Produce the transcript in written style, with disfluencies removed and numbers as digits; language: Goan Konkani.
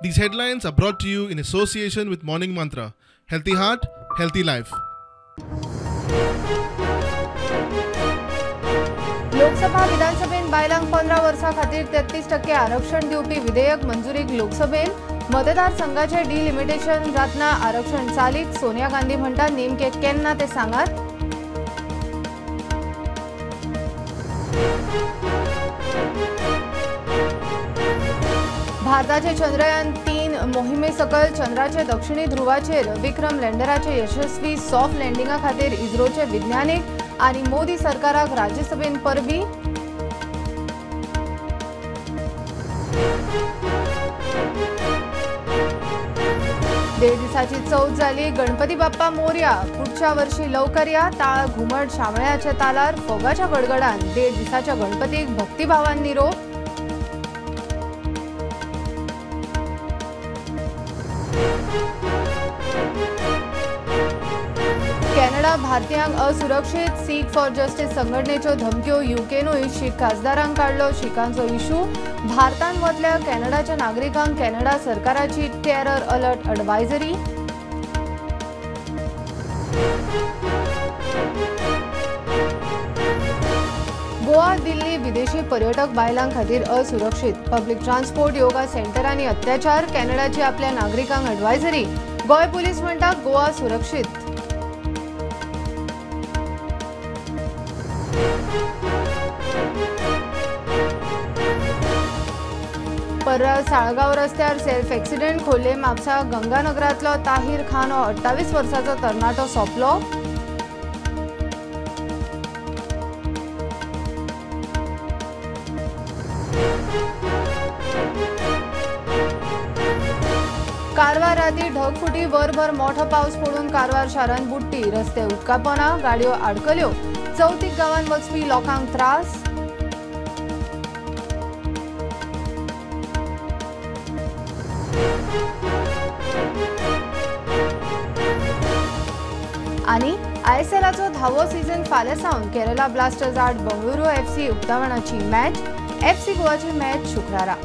These headlines are brought to you in association with Morning Mantra. Healthy heart, healthy life. Lok Sabha विधानसभेन बायलांक 15 वर्सां खातीर 33% आरक्षण दिवपी विधेयक मंजुरीक लोकसभेन मतदारसंघाचे डिलिमिटेशन जातना आरक्षण चालीक. सोनिया गांधी म्हणटा नेमके केन्ना ते सांगात. भारताचे चंद्रयान 3 मोहिमे सकल चंद्राचे दक्षिणी ध्रुवाचेर विक्रम लँडराचे यशस्वी सॉफ्ट लँडिंगा खातीर इस्रोचे विज्ञानीक आनी मोदी सरकाराक राज्यसभेन परबी. 1.5 दिसाची चौथ जाली. गणपती बाप्पा मोरया, पुढच्या वर्षी लवकर या. ताळ घुमट शामळ्याच्या तालार फोगाच्या गडगडान 1.5 दिसाच्या गणपतीक भक्तिभावान निरोप. कॅनडा भारतीयांक असुरक्षित. सीख फॉर जस्टीस संघटनेच्यो धमक्यो. युकेनूय शीख खासदारांक काडलो. शिखांचो इशू. भारतान वतल्या कॅनडाच्या नागरिकांक कॅनडा सरकाराची टेरर अलर्ट एडवायझरी. गोवा दिल्ली विदेशी पर्यटक बायलां खातीर असुरक्षित. पब्लिक ट्रान्सपोर्ट योगा सेंटरांनी अत्याचार. कॅनडाची आपल्या नागरिकांक एडवायझरी. गोंय पुलीस म्हणटा गोवा सुरक्षित. पर्रा साळगांव रस्त्यार सेल्फ एक्सिडेंट. खोर्ले म्हापसा गंगानगरांतलो ताहीर खान हो 28 वर्सांचो तरणाटो सोंपलो. कारवार राती ढगफुटी. वरभर मोठो पावस पडून कारवार शारांत बुडटी. रस्ते उदकापोना, गाडयो आडकल्यो. चवथीक गांवांत वचपी लोकांक त्रास. आनी आयएसएलाचो 10वो सीझन फाल्यां सावन केरला ब्लास्टर्स आड बंगळुरू एफसी उक्तावणाची मॅच. एफसी गोवाची मॅच शुक्रारा.